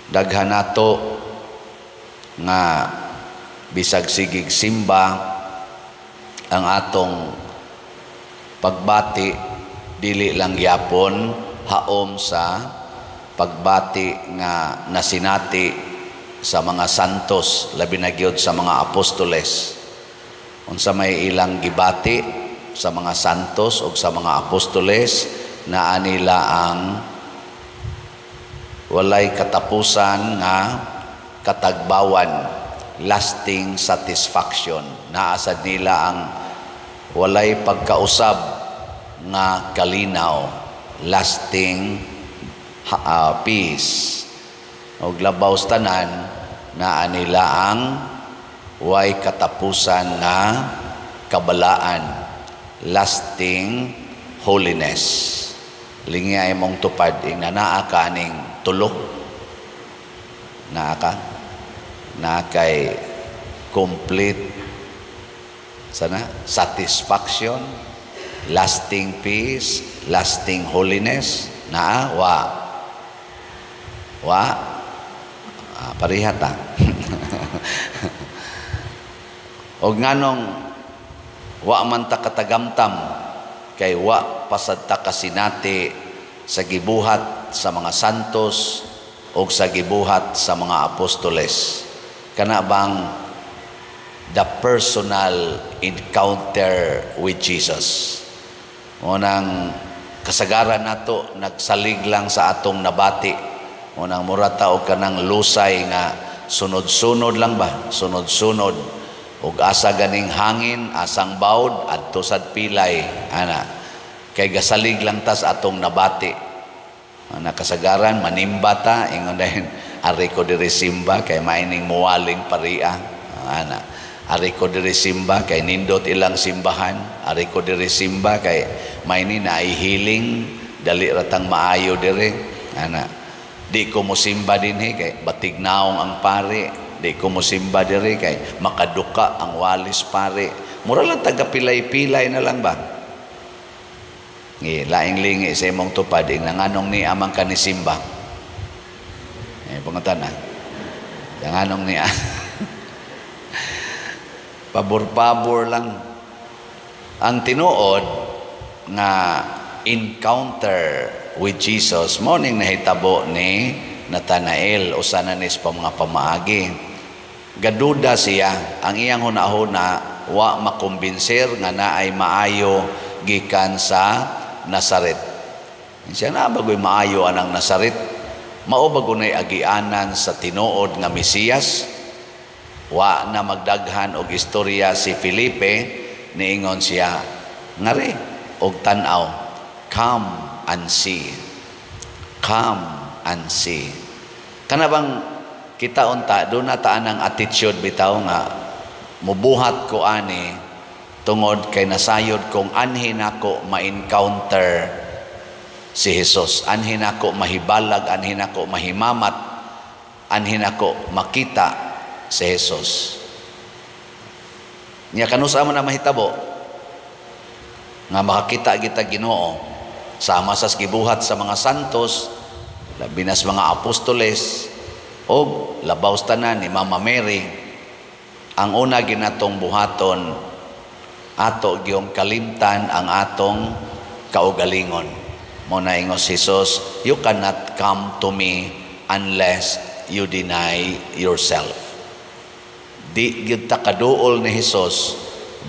Daghan nato nga bisag sigig simba, ang atong pagbati dili lang gyapon haom sa pagbati nga nasinati sa mga santos, labi na gyud sa mga apostoles. Unsa may ilang gibati sa mga santos o sa mga apostoles? Naa nila ang walay katapusan nga katagbawan, lasting satisfaction. Naa sad nila ang walay pagkausab nga kalinaw, lasting peace. Og labaw sa tanan, naa nila ang way katapusan nga kabalaan, lasting holiness. Lingi ay mong tupad, ing naa ka aning tulo. Naa ka? Naa kay complete sana satisfaction, lasting peace, lasting holiness. Naa wa? Wa. Ah, pareha ta. Og nganong wa man ta katagamtam? Kay wa pasad ta kasinati sa gibuhat sa mga santos o sa gibuhat sa mga apostoles. Kana bang the personal encounter with Jesus. Unang kasagaran nato, nagsalig lang sa atong nabati. Unang mura ta og kanang lusay nga sunod-sunod lang ba? Sunod-sunod. Ug asa ganing hangin, asang bawd, adto sad pilay ana. Kay gasalig lang tas atong nabati. Ana, kasagaran manimba ta, ingon dayon, "Ari ko diri simba kay maining muwaling paria." Ana, "Ari ko diri simba kay nindot ilang simbahan. Ari ko diri simba kay maini na healing, dali ratang maayo diri." Ana, "Di ko mosimba dinhi kay batig naong ang pari. Di ko mosimba diri kay makaduka ang walis pare." Mura lang taga pilay-pilay na lang ba? Ngi, laing lingi sa imong tupad, ing nanganong ni amang kanisimba. Eh, pangutan na. Nanganong niya. Pabor-pabor lang. Ang tinuod nga encounter with Jesus, mao ning nahitabo ni Nathanael, usa na nis pa mga pamaagi. Gaduda siya, ang iyang hunahuna wa makumbinser nga naay maayo gikan sa Nazaret. Siya na bagoy maayo anang Nazaret? Mao ba gunay agianan sa tinuod nga Mesiyas? Wa na magdaghan og istorya si Felipe, niingon siya, "Ngari og tan-aw." Come and see. Come and see. Kana bang kita unta do na ta ang attitude bitaw nga mubuhat ko ani tungod kay nasayod kong anhi nako ma-encounter si Jesus, anhi nako mahibalag, anhi nako mahimamat, anhi nako makita si Jesus? Nya kanusa man na mahitabo nga makakita kita Ginoo sama sa gibuhat sa mga santos, labi na sa mga apostoles og labaw sa tanan ni Mama Mary? Ang una ginatong buhaton, ato gyung kalimtan ang atong kaugalingon. Mo na ingon si Jesus, "You cannot come to me unless you deny yourself." Di gyud ta kaduol ni Jesus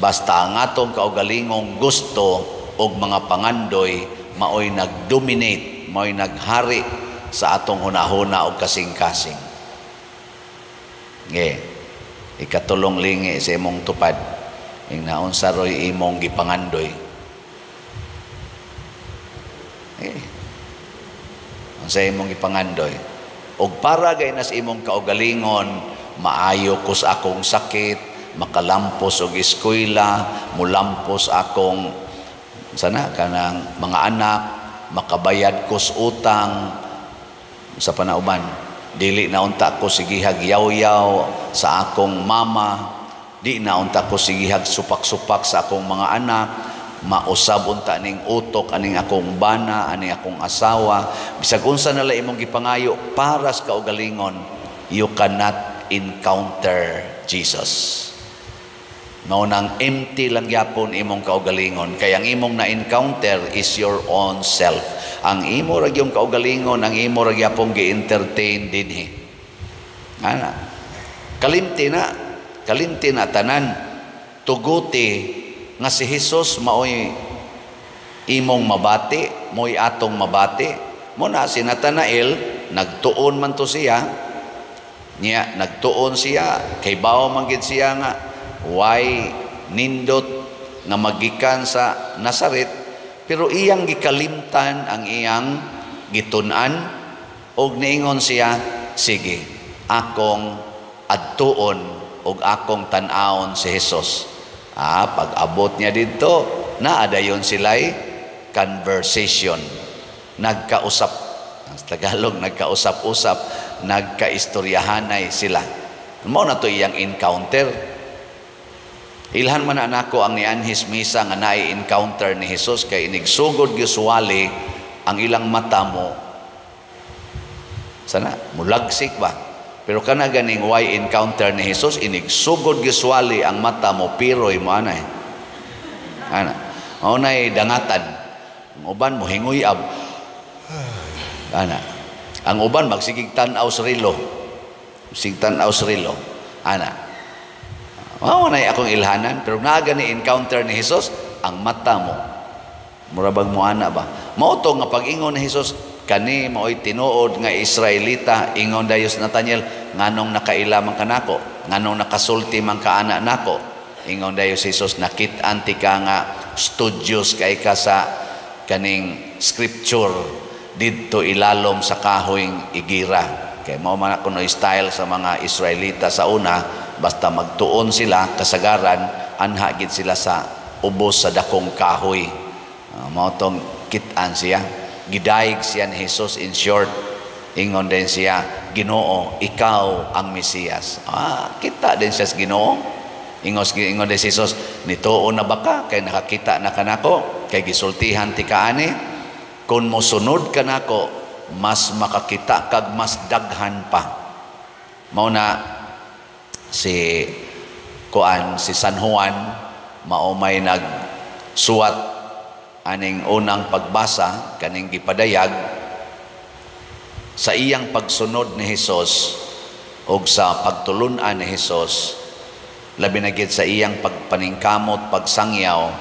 basta ang atong kaugalingong gusto og mga pangandoy maoy nagdominate, maoy naghari sa atong hunahuna og kasing-kasing. Nge, ikatulong lingi sa imong tupad, ing naunsa roy imong gipangandoy. Eh, unsa imong gipangandoy? Og para gay nas imong kaugalingon, maayo ko sa akong sakit, makalampos og eskwela, mulampos akong sana kanang mga anak, makabayad ko sa utang sa panauban, dili na unta ko sigihag yaw-yaw sa akong mama, di na unta ko sigihag supak-supak sa akong mga anak, Mausab unta ning utok aning akong bana, aning akong asawa. Bisag unsa na lang imong gipangayo para sa kaugalingon, you cannot encounter Jesus. Mao nang empty lang gyapon imong kaugalingon, kay ang imong na-encounter is your own self. Ang imo ra gyung kaugalingon, ang imo ra gyapon gi-entertain dinhi. Ana. Kalimti na, kalimti na tanan. Tuguti nga si Jesus maoy imong mabati, mo'y atong mabati. Mo na si Nathanael, nagtuon man to siya. Niya, nagtuon siya, kay bawo man gid siya nga why nindot nga magikan sa Nazaret, pero iyang gikalimtan ang iyang gitun-an og niingon siya, "Sige, akong adtuon og akong tan-awon si Jesus." Pag abot niya didto, naa dayon sila'y conversation. Nagkausap. Sa Tagalog, nagkausap-usap, nagkaistoryahanay sila. Mao na to iyang encounter. Ilhan man na nako ang nianhis misa nga naay encounter ni Jesus, kay inigsugod usually ang ilang mata mo sana mulagsik ba, pero kana ganing way encounter ni Jesus, inigsugod usually ang mata mo piroy mo anay ana, mao nay dangatan. Ang uban mo hinguyab ana, ang uban magsigig tan-aw sa relo, sig tan-aw sa relo ana. Mao na akong ilhanan, pero naa gani encounter ni Jesus, ang mata mo mura bag mo ana ba. Mao to nga pag-ingon ni Jesus, "Kani maoy tinuod nga Israelita," ingon dayon si Nathaniel, "Nganong nakaila man kanako? Nganong nakasulti man ka ana nako?" Ingon dayon si Jesus, "Nakit-an ti ka nga studious kay ka sa kaning scripture didto ilalom sa kahoyng igira." Kay mao man kuno style sa mga Israelita sa una, basta magtuon sila, kasagaran anha gid sila sa ubos sa dakong kahoy. Mao tong kit-an siya, gidayeg siya ni Jesus. In short, ingon din siya, "Ginoo, ikaw ang Mesiyas." Kita din siya sa Ginoo. Ingon din si Jesus, "Nituo na ba ka kay nakakita na kanako? Kay gisultihan ti kaani. Kung mosunod ka nako, mas makakita kag mas daghan pa." Mao na si kuan, si San Juan, mao may nagsuwat aning unang pagbasa, kaning gipadayag sa iyang pagsunod ni Hesus ug sa pagtulun-an ni Hesus, labi na gid sa iyang pagpaningkamot pagsangyaw,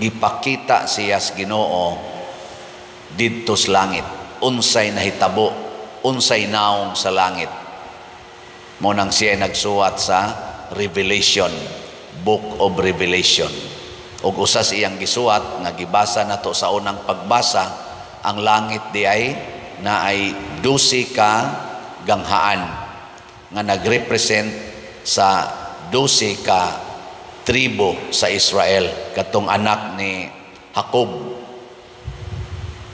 gipakita siya sa Ginoo didto sa langit, unsay nahitabo, unsay naong sa langit. Mo nang siya nagsuwat sa Revelation, Book of Revelation. Ug usa sa iyang gisuwat nga gibasa nato sa unang pagbasa, ang langit di ay naay 12 ka ganghaan nga nagrepresent sa 12 ka tribo sa Israel, katong anak ni Jacob,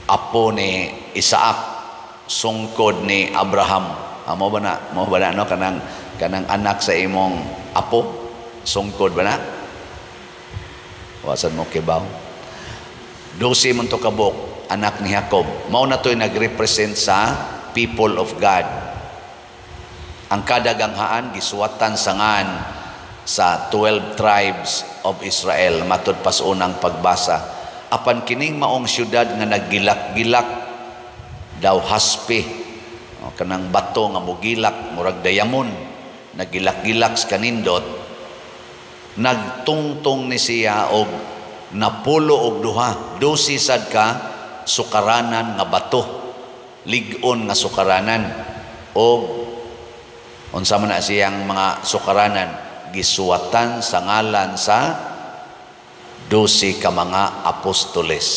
apo ni Isaac, sungkod ni Abraham. Mo ba na? Mo ba na, no? Kanang anak sa imong apo, sungkod ba na? Wasan mo kibaw. 12 man to kabuk anak ni Jacob. Mao na to'y nagrepresent sa people of God. Ang kada ganghaan gisuwatan sa ngan sa 12 tribes of Israel matud pas unang pagbasa. Apan kining maong syudad nga naggilak-gilak daw haspe, o, kanang bato nga mugilak murag diamond, nagilak-gilak sa kanindot, nagtungtong ni siya og napulo og duha, 12 sad ka sukaranan nga bato, lig-on nga sukaranan. Og unsa man na siyang mga sukaranan, gisuwatan sa ngalan sa 12 ka mga apostoles.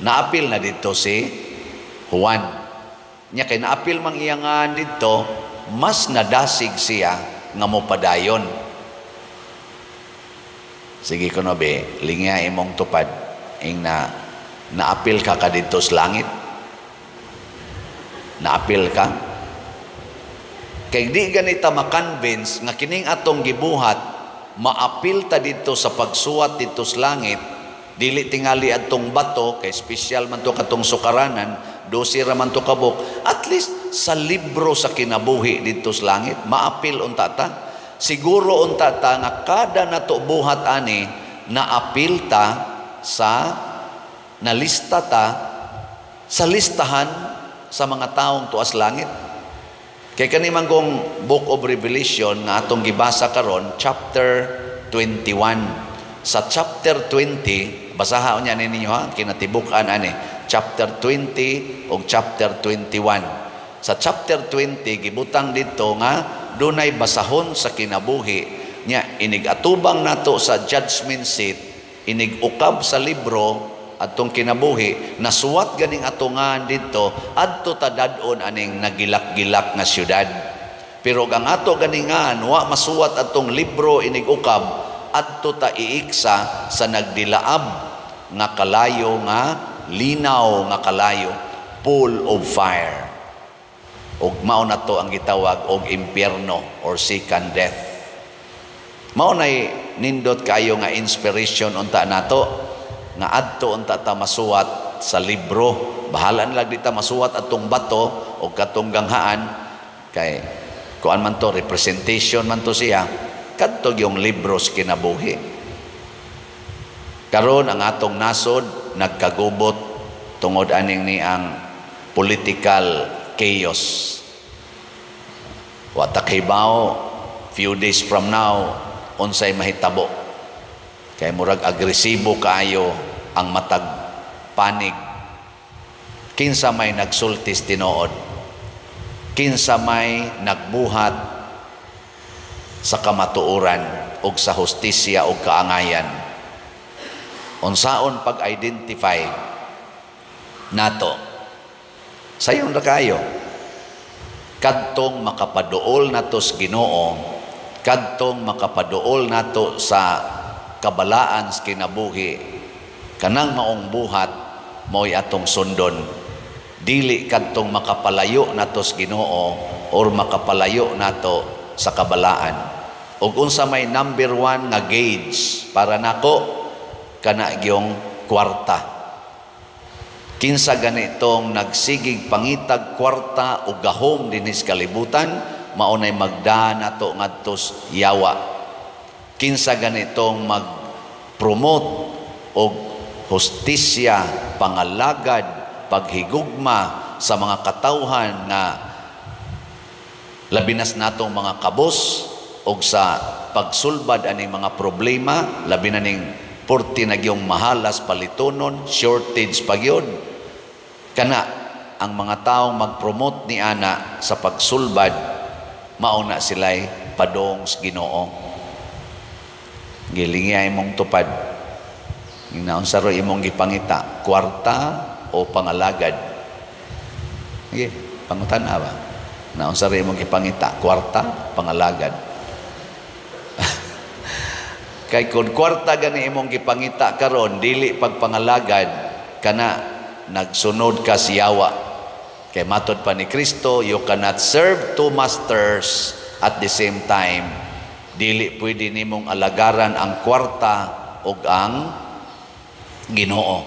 Naapil na dito si Juan. Nya kay naapil mang iyangan dito, mas nadasig siya nga mopadayon. Sige kuno be, lingya imong tupad ing na naapil ka ka didto sa langit. Naapil ka. Kay di ganita ma-convince nga kining atong gibuhat Maapil ta dito sa pagsuwat dito sa langit, dili tingali adtong bato kay special man to katong sukaranan, 12 ra man to kabuk, at least sa libro sa kinabuhi dito sa langit maapil unta ta. Siguro unta ta nga kada nato buhat ani, naapil ta sa nalista ta sa listahan sa mga taong tuas langit. Kay kani man kong Book of Revelation nga atong gibasa karon, chapter 21. Sa chapter 20, basaha unya ninyo ha, kinatibuk-an ani, chapter 20 ug chapter 21. Sa chapter 20, gibutang dito nga dunay basahon sa kinabuhi nya. Inig atubang nato sa judgment seat, inig ukab sa libro atong kinabuhi, nasuwat ganing atungan didto, adto ta dad-on aning nagilak-gilak nga syudad. Pero ang ato ganingan wa masuwat atong libro inig ukab, adto ta iiksa sa nagdilaab nga kalayo, nga linaw nga kalayo, pool of fire, ug mao na to ang gitawag og impyerno or second death. Mao nay nindot kayo nga inspiration unta nato nga adto unta ta masuwat sa libro. Bahala na lang di ta masuwat atong bato o katong ganghaan kay kuan man to, representation man to siya, kadto yung libro sa kinabuhi. Karon ang atong nasod nagkagubot tungod aning ni ang political chaos. Wa ta kahibaw few days from now unsay mahitabo kay murag agresibo kaayo ang matag panig. Kinsa may nagsultis tinuod? Kinsa may nagbuhat sa kamatuoran ug sa hustisya ug kaangayan? Unsaon pag-identify nato? Sayon ra kayo. Kadtong makapaduol nato sa Ginoo, kadtong makapaduol nato sa kabalaan sa kinabuhi, kanang maong buhat mao'y atong sundon, dili kadtong makapalayo nato sa Ginoo or makapalayo nato sa kabalaan. Ug unsa may number one nga gauge para nako? Kana gyung kwarta. Kinsa ganitong nagsigig pangitag kwarta o gahom dinhi sa kalibutan, mao nay magda nato ngadto yawa. Kinsa ganitong mag-promote og hustisya, pangalagad, paghigugma sa mga katawhan nga labi nas natong mga kabos og sa pagsulbad aning mga problema, labi na ning purti na gyung mahalas palitonon, shortage pa gyud. Kana ang mga taong mag-promote ni ana sa pagsulbad, mao na sila'y padong sa Ginoo. Gilingi imong tupad. Ginaunsa ro imong gipangita, kwarta o pangalagad? Sige, pangutan-a ba? Naunsa ro imong gipangita, kwarta, pangalagad? Kay kung kwarta gani imong gipangita karon, dili pagpangalagad, kana nagsunod ka siyawa. Kay matod pa ni Kristo, you cannot serve two masters at the same time. Dili pwede nimong alagaran ang kwarta ug ang Ginoo.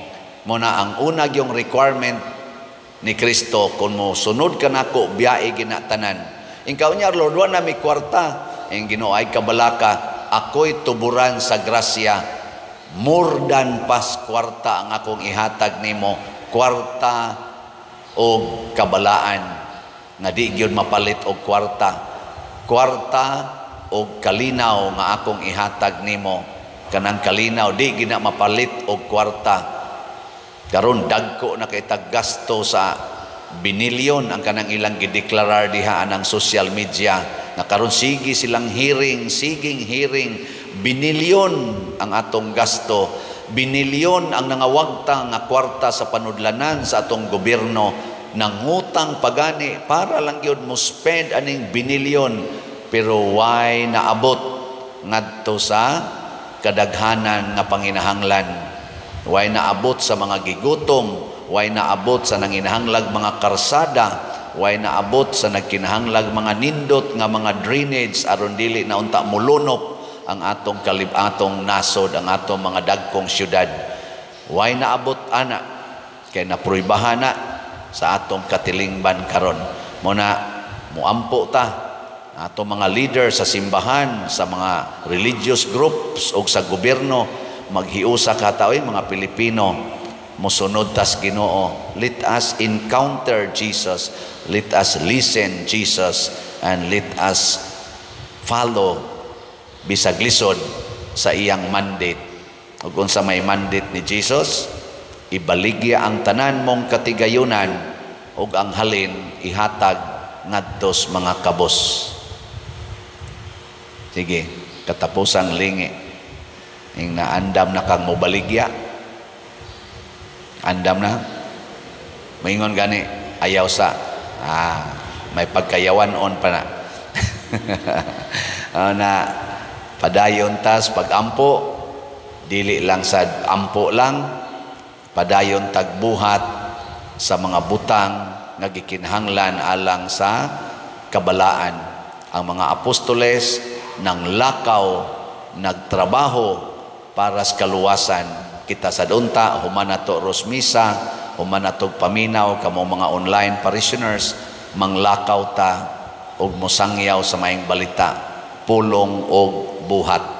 Muna ang una yung requirement ni Kristo, kung mo sunod ka nako, biyae ginatanan. Inkaw niya, "Lord, wa na mi kwarta." Ang Ginoo ay kabalaka, ako'y tuburan sa grasya. More than pas kwarta ang akong ihatag nimo, kwarta o kabalaan nga di gyud mapalit og kwarta. Kwarta og kalinaw nga akong ihatag nimo, kanang kalinaw di gina mapalit og kwarta. Karon dagko na kay gasto sa binilyon ang kanang ilang gideklarar diha anang social media nga karon sige silang hearing, siging hearing. Binilyon ang atong gasto, binilyon ang nangawagtang nga kwarta sa panudlanan sa atong gobyerno. Nangutang pagani para lang gyud mo spend aning binilyon, pero why naabot ngadto sa kadaghanan nga panginahanglan? Why naabot sa mga gigutom? Why naabot sa nanginahanglag mga karsada? Why naabot sa nagkinahanglag mga nindot nga mga drainage aron dili na unta mulunop ang atong kalib atong nasod, ang atong mga dagkong syudad. Way naabot ana kay napruibahan na sa atong katilingban karon. Mao na muampo ta atong mga leader sa simbahan, sa mga religious groups ug sa gobyerno, maghiusa ka ta, oy, mga Pilipino, mosunod tas Ginoo. Let us encounter Jesus, let us listen Jesus, and let us follow bisag lisod sa iyang mandate. Ug unsa may mandate ni Jesus? Ibaligya ang tanan mong katigayunan ug ang halin ihatag ngadto sa mga kabos. Sige, katapusang lingi. Ing naandam na kang mobaligya. Andam na? Maingon gani, ayaw sa. Ah, may pagkayawan on pa na. Ah, na padayon tas pagampo, dili lang sa ampo lang, padayon tagbuhat sa mga butang nga gikinahanglan alang sa kabalaan. Ang mga apostoles nang lakaw, nagtrabaho para sa kaluwasan. Kita sad unta, human nato ros misa, human nato paminaw kamo mga online parishioners, manglakaw ta og mosangyaw sa maayong balita, pulong og buhat.